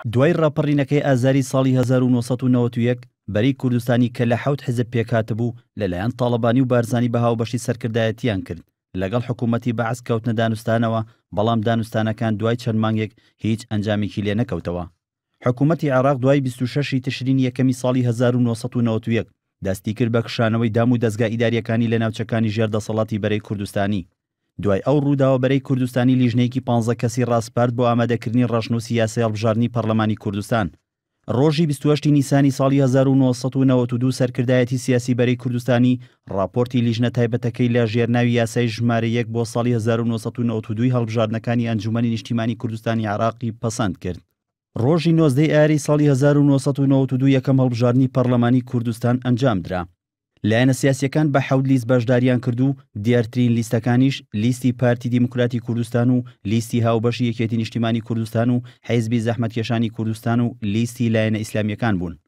دوای ڕاپەڕینەکەی ئازاری ساڵی 1991، بەرەی کوردستانی کە لە حەوت حیزب پێکهاتبوو، لەلایەن تاڵەبانی و بارزانی بە هاوبەشی سەرکردایەتییان کرد، لەگەڵ حکوومەتی بەعس کەوتنە دانوستانەوە، بەڵام دانوستانەکان دوای چەند مانگێک هیچ ئەنجامێکی لێ نەکەوتەوە. حکوومەتی عێراق دوای 26 ی تشرینی یەکەمی ساڵی 1991 دەستی کرد بە کشانەوەی دام و دەزگا ئیدارییەکانی لە ناوچەکانی ژێر دەسەڵاتی بەرەی کوردستانی. دوای ئەو ڕووداوە بەرەی کوردستانی لیژنەیەکی پانزە کەسی ڕاسپارد بۆ ئامادەکردنی ڕەشنووسی یاسای هەڵبژاردنی پەڕلەمانی کوردستان. ڕۆژی 28 ی نیسانی ساڵی 1992 سەرکردایەتی سیاسی بەرەی کوردستانی ڕاپۆرتی لیژنە تایبەتەکەی لە ژێر ناوی یاسای ژمارە یەک بۆ ساڵی 1992 هەڵبژاردنەکانی ئەنجومەنی نیشتیمانی کوردستانی عێراقی پەسەند کرد. ڕۆژی 19 ی ئایاری ساڵی 1992 یەکەم هەڵبژاردنی پەڕلەمانی کوردستان ئەنجامدرا. لایەنە سیاسییەکان بە حەوت لیست بەشداریان کرد و دیارترین لیستەکانیش لیستی پارتی دیموکراتی کوردستان و لیستی هاوبەشی یەکێتی نیشتیمانی کوردستان و حیزبی زەحمەتکێشانی کوردستان و لیستی لایەنە ئیسلامییەکان بوون.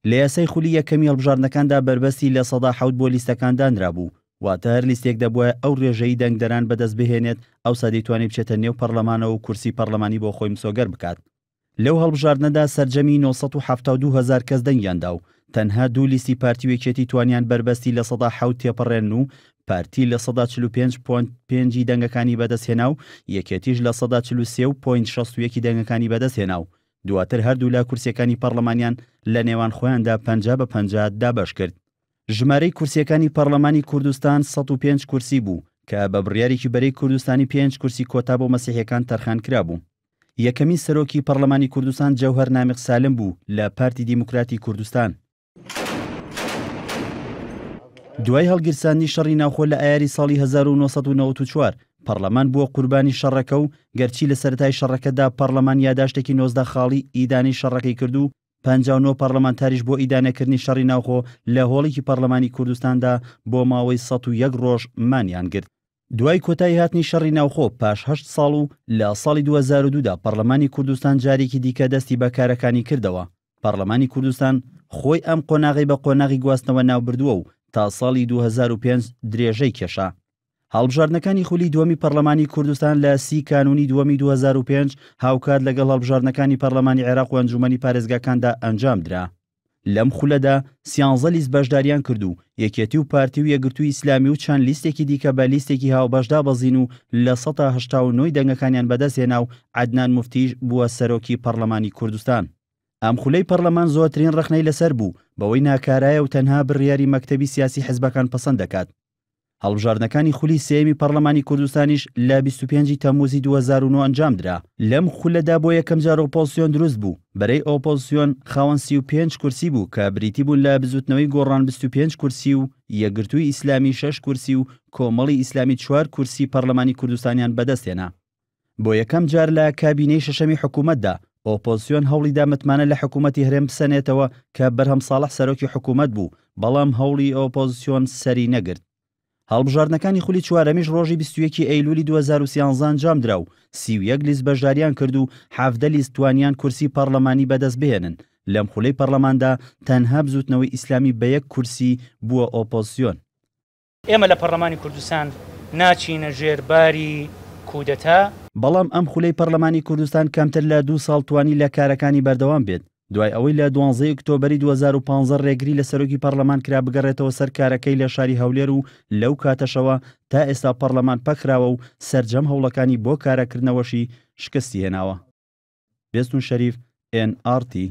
لە یاسای خولی یەکەمی هەڵبژاردنەکاندا بەربەستی 7% بۆ لیستەکان دانرابوو، واتە هەر لیستێک دەبوایە ئەو رێژەی دەنگدەران بەدەست بهێنێت ئەوسا دەیتوانی بچێتە نێو پەڕلەمانەوە و کورسی پەڕلەمانی بۆ خۆی مسۆگەر بکات. لەو هەڵبژاردنەدا سەرجەمی 972 هەزار کەس دەنگیان دا و تەنها دوو لیستی پارتی و یەکێتی توانیان بەربەستی 7% تێپەڕێنن و پارتی 45 پۆینت پێنجی دەنگەکانی بەدەستهێنا و یەکێتیش 43 و پۆینت 61 دەنگەکانی بەدەستهێنا و دواتر هەردوولا کورسیەکانی پەڕلەمانیان لە نێوان خۆیاندا 50 بە 50 دابەش کرد. ژمارەی کورسیەکانی پەڕلەمانی کوردستان 105 کورسی بوو کە بە بڕیارێکی بەرەی کوردستانی پێنج کورسی کۆتا بۆ مەسیحیەکان تەرخان کرابوو. یەکەمین سەرۆکی پەڕلەمانی کوردستان جەوهەر نامیق سالم بوو لە پارتی دیموکراتی کوردستان. دوای هەڵگیرساندنی شەڕی ناوخۆ لە ئایاری ساڵی 1994، پەڕلەمان بووە قوربانی شەڕەکە و گەرچی لە سەرەتای شەڕەکەدا پەڕلەمان یاداشتێکی 19 خاڵی ئیدانەی شەڕەکەی کرد و 59 پەڕلەمانتاریش بۆ ئیدانەکردنی شەڕی ناوخۆ لە هۆڵێکی پەڕلەمانی کوردستاندا بۆ ماوەی 101 ڕۆژ مانیان گرت. دوای کۆتایی هاتنی شەڕی ناوخۆ پاش هەشت ساڵ و لە ساڵی 2002 دا پەڕلەمانی کوردستان جارێکی دیکە دەستی بە کارەکانی کردەوە. پەڕلەمانی کوردستان خۆی ئەم قۆناغەی بە قۆناغی گواستنەوە ناوبردووە و تا ساڵی 2005 درێژەی کێشا. هەڵبژاردنەکانی خولی دووەمی پەڕلەمانی کوردستان لە سی کانوونی دووەمی 2005 هاوکات لەگەڵ هەڵبژاردنەکانی پەڕلەمانی عێراق و ئەنجوومەنی پارێزگاکاندا ئەنجامدرا. لەم خولەدا سیانزە لیست بەشداریان کرد و یەکێتی و پارتی و یەکگرتووی ئیسلامی و چەند لیستێکی دیکە بە لیستێکی هاوبەش دابەزین و 89% ی دەنگەکانیان بەدەستهێنا و عەدنان موفتیش بووە سەرۆکی پەڕلەمانی کوردستان. ئەم خولەی پەڕلەمان زۆرترین ڕەخنەی لەسەر بوو بەوەی ناکارایە و تەنها بڕیاری مەکتەبی سیاسی حزبەکان پەسەند دەکات. هەڵبژاردنەکانی خولی سێیەمی پەڕلەمانی کوردستانیش لە 25 ی تەمموزی 2009 ئەنجامدرا. لەم خولەدا بۆ یەکەمجار ئۆپۆزسیۆن دروست بوو، بەرەی ئۆپۆزسیۆن خاوەن 35 کورسی بوو کە بریتی بوون لە بزوتنەوەی گۆڕان 25 کورسی و یەکگرتووی ئیسلامی شەش کورسی و کۆمەڵی ئیسلامی چوار کورسی پەڕلەمانی کوردستانیان بەدەستهێنا. بۆ یەکەم جار لە کابینەی شەشەمی حکوومەتدا، ئۆپۆزسیۆن هەوڵیدا متمانە لە حکوومەتی هەرێم بسەنێتەوە کە بەرهەم ساڵح سەرۆکی حکوومەت بوو، بەڵام هەوڵی ئۆپۆزسیۆن سەری نەگرت. هەڵبژاردنەکانی خولی چوارەمیش ڕۆژی 21 ی ئەیلولی 2013 ئەنجامدرا و 31 لیست بەشداریان کرد و 17 لیست توانیان کورسی پەڕلەمانی بەدەست بهێنن، لەم خولەی پەڕلەماندا تەنها بزووتنەوەی ئیسلامی بە یەک کورسی بووە ئۆپۆزسیۆن. ئێمە لە پەڕلەمانی کوردستان ناچینە ژێر باری کودەتا. بەڵام ئەم خولەی پەڕلەمانی کوردستان کەمتر لە دوو ساڵ توانی لە کارەکانی بەردەوام بێت، دوای ئەوەی لە دوانزەی ئۆکتۆبەری 2015 ڕێگری لە سەرۆکی پەڕلەمان کرا بگەڕێتەوە سەر کارەکەی لە شاری هەولێر و لەو کاتەشەوە تا ئێستا پەڕلەمان پەکخراوە و سەرجەم هەوڵەکانی بۆ کاراکردنەوەشی شکستی هێناوە. بێستون شەریف، ئێن ئاڕ تی.